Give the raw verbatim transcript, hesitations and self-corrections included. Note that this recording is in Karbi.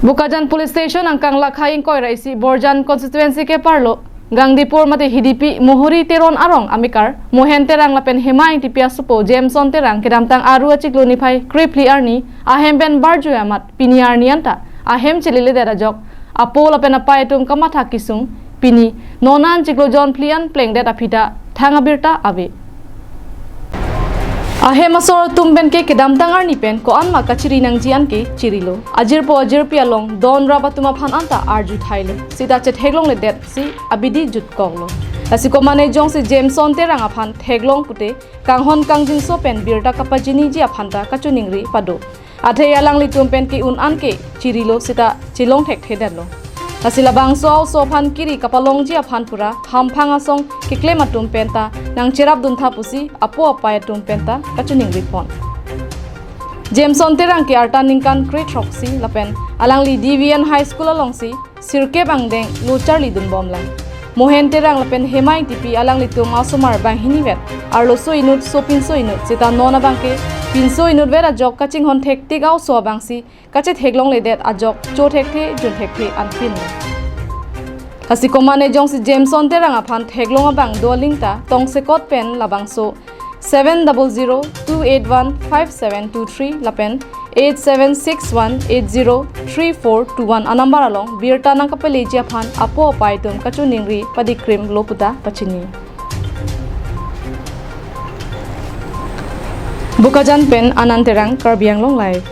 Bokajan Police Station angkang lakha ingkoi ra isi Borjan constituency keparlo Gangdipur mate Hidipi Mohori Teron arong amekar Mohen Terang lapen Hema Ingtipi asopo Jameson Terang kedamtang Aru achiklo niphai krephli arni ahem pen barjui amat pini arni anta ahem chileledet ajok apo lapen apei atum kamatha kesung pini non an chiklo jonphli an plengdet aphi ta thang abirta ave. Ahem asor atum pen ke kedamtang arni pen ko-an ma kachiri nangji an ke chirilo. Ajirpo ajirpi along don rap atum aphan anta arju thailo. Sita chetheklongledet si abidi jutkoklo. Lasi komane jongsi Jameson Terang aphan theklong pute kanghon kangjinso pen birta kapachiniji aphan ta kachiningri pado. Athe alanglitum pen ke un an ke chirilo sita chelong thekthedetlo. Lasi labangso a-oso aphan kiri kapalongji aphan pura hamphang asong keklem atum pen ta nangcherapdun tha pusi apo apei atum pen ta kachiningri pon. Jameson Terang ke arta ningkan kre throksi lapen alangli D V N High School alongsi sirkep angdeng lo charlidun bomlang. Mohen Terang lapen Hema Ingtipi alanglitum asomar banghini vet arloso inut sopinso inut sita non abang ke pinso inut vet ajok kachinghon thektik a-oso abangsi kachetheklongledet ajok cho thekthe jun thekthe anpin. Lasi komane jongsi Jameson Terang aphan theklong abang do aling ta tongsekot pen labangso seven double zero two eight one five seven two three lapen eight seven six one eight zero three four two one a-number along birta nangkapeleji aphan apo apei atum kachiningri padikrimlo puta pachini. Bokajan pen Anand Terang, Karbi Anglong Live.